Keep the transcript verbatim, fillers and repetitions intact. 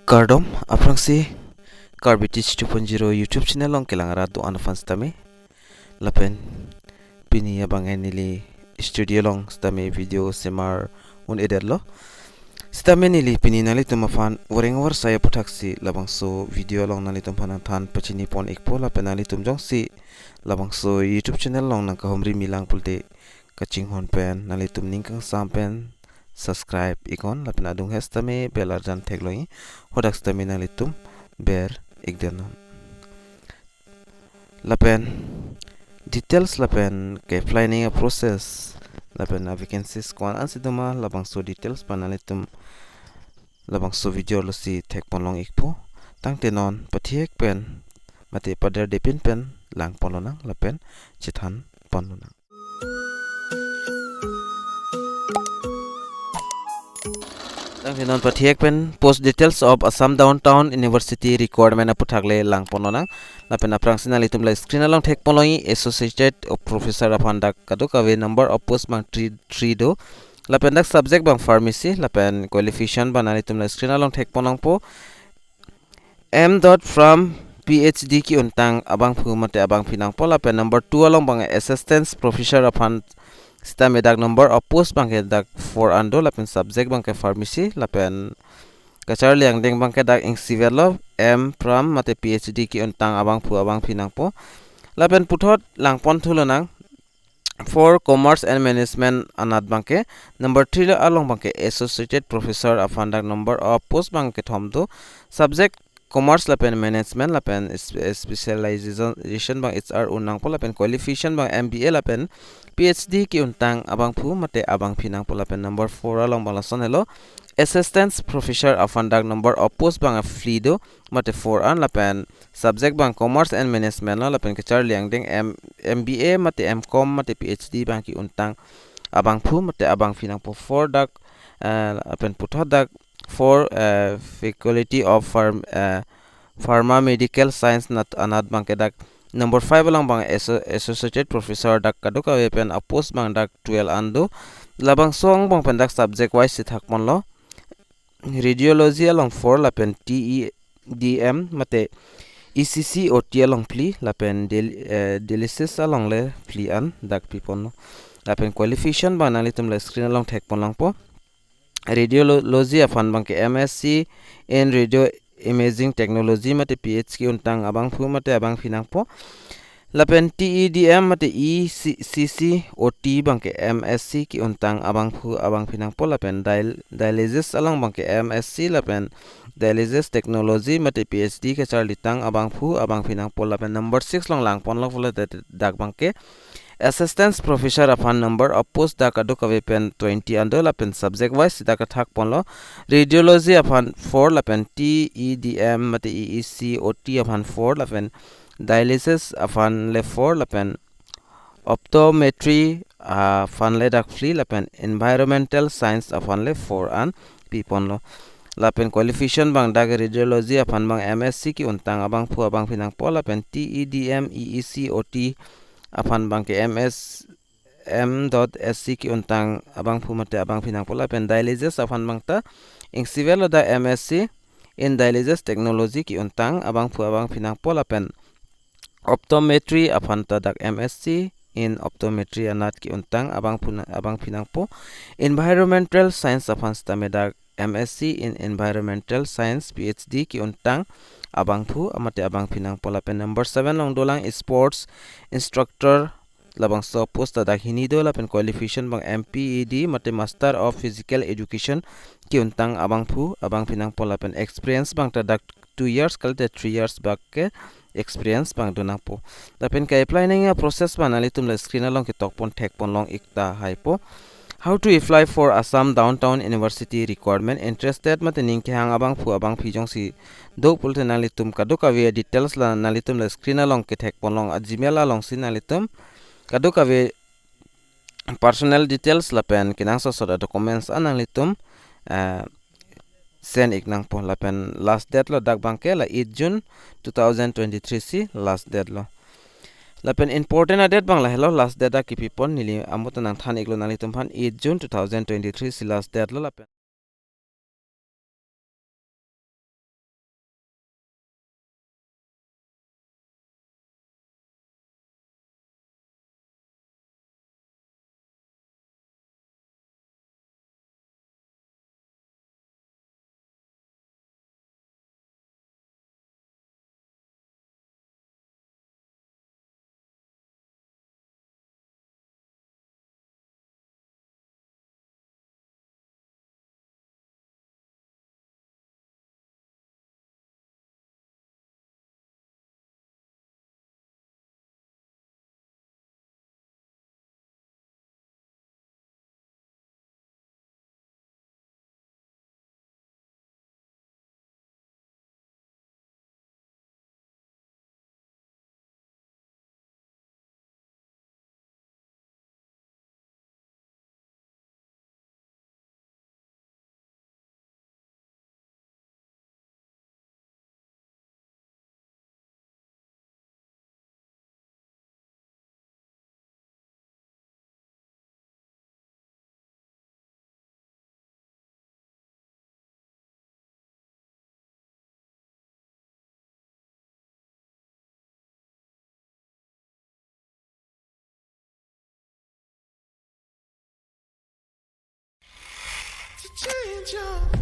Kardom, aphrangsi Karbi Teach two point zero YouTube channel along kelang arat do-an aphan sitame. Lapen pini abang neli studio along sitame video semar un-edetlo. Sitame neli pini nanglitum aphan voreng vorsai aputhaksi labangso video along nanglitum aphan nangthan pachini pon ikpo, lapen nanglitum jongsi labangso YouTube channel along nangkahumri milang pulote kachinghon pen nanglitum ning kangsam pen subscribe iknon, lapen adung he sitame bell arjan theklong-i, hadak sitame nanglitum ber ikdetnon. Lapen details lapen ke-apply nangji aprocess lapen avacancies ko-an ansi doma, labangso details pen nanglitum labangso video arlosi thek ponlong ikpo. Tangte non pathihek pen mate paderdepin pen lang ponlonang lapen chethan ponlonang. Tangte non pathihek pen post details of Assam Downtown University requirement aputhak le lang ponlonang. Lapen aphrangsi nanglitum la screen along thek ponlong-i, Associate Professor aphan dak kadokave number of post abang three, three do. Lapen dak subject abang pharmacy, lapen qualification abang nanglitum la screen along thek ponlongpo. M dot from P H D ke-untang abangphu mate abangpi nangpo, lapen number two along abang assistant professor aphan sitame dak number of post abangke dak four an do, lapen subject abangke pharmacy, lapen kacharli angdeng abangke dak ingsivetlo, M from mate P H D ke-untang abangphu abangpi nangpo. Lapen puthot lang pon thulonang for commerce and management anat abangke, number three along abangke associate professor aphan dak number of post abangke thom do, subject commerce lapen management, lapen spe-, specialization abang H R un nangpo, lapen qualification abang M B A lapen P H D ke-untang abangphu mate abangpi nangpo. Lapen number four along abang lason helo, assistant professor aphan dak number of post abang phli do mate four an, lapen subject abang commerce and management lo, lapen kacharli angdeng M-, M B A mate M Com mate P H D abang ke-untang abangphu mate abangpi nangpo. For dak, eh, lapen puthot dak for, eh, faculty of pharm-, eh, pharma medical science anat, anat abangke dak number five along abang asso-, associate professor dak kadokave pen a post abang dak twelve an do. Labangso angbong pen dak subject wise si thak ponlo. Radiology along four, lapen T E D M mate E C C O T along phli, lapen dial-, eh, dialysis along le phli an dak pi ponlo. Lapen qualification abang nanglitum la screen along thek ponlongpo. Radiology aphan abangke M S C in radio imaging technology mate P H ke-untang abangphu mate abangpi nangpo. Lapen T E D M mate E C C O T abangke M S C ke-untang abangphu abangpi nangpo, lapen dial-, dialysis along abangke M S C lapen dialysis technology mate P H D kacharlitang abangphu abangpi nangpo. Lapen number six along lang ponlok pulote dak abangke assistant professor aphan number of post dak kadokave pen twenty an do, lapen subject wise dak kathak ponlo. Radiology aphan four, lapen T E D M mate E E C O T aphan four, lapen dialysis aphan le four, lapen optometry, ah, aphan le dak phli, lapen environmental science aphan le four an pi ponlo. Lapen qualification abang dak radiology aphan abang M S C ke-untang abangphu abangpi nangpo, lapen T E D M E E C O T aphan abangke M S, M dot S C ke-untang abangphu mate abangpi nangpo, lapen dialysis aphan abang ta ingsivetlo dak M S C in dialysis technology ke-untang abangphu abangpi nangpo, lapen optometry aphan ta dak M S C in optometry anat ke-untang abangphu na-, abangpi nangpo. Environmental science aphan sitame dak M S C in environmental science P H D ke-untang abangphu mate abangpi nangpo. Lapen number seven along dolang sports instructor, labangso post ta dak hini do, lapen qualification abang M P E D mate Master of Physical Education ke-untang abangphu abangpi nangpo, lapen experience abang ta dak two years kalite three years bak ke experience abang do nangpo. Lapen ke-apply nangji aprocess abang nanglitum la screen along ketok pon thek ponlong ik tahai po. How to apply for Assam Downtown University requirement? Interested mate ning kehang abangphu abangpi jongsi do pulote nanglitum kadokave details la nanglitum la screen along kethek ponlong a-Gmail alongsi nanglitum kadokave personal details lapen kenangsot sot a-documents an nanglitum, eh, send ik nangpo. Lapen last date lo dak abangke la eight June two thousand twenty-three si last date lo. Lapen important a-date abang lahelo, last date dak kipi pon, neli amo ta nangthan iklo nanglitum aphan, eight June two thousand twenty-three si last date lo. Lapen Change your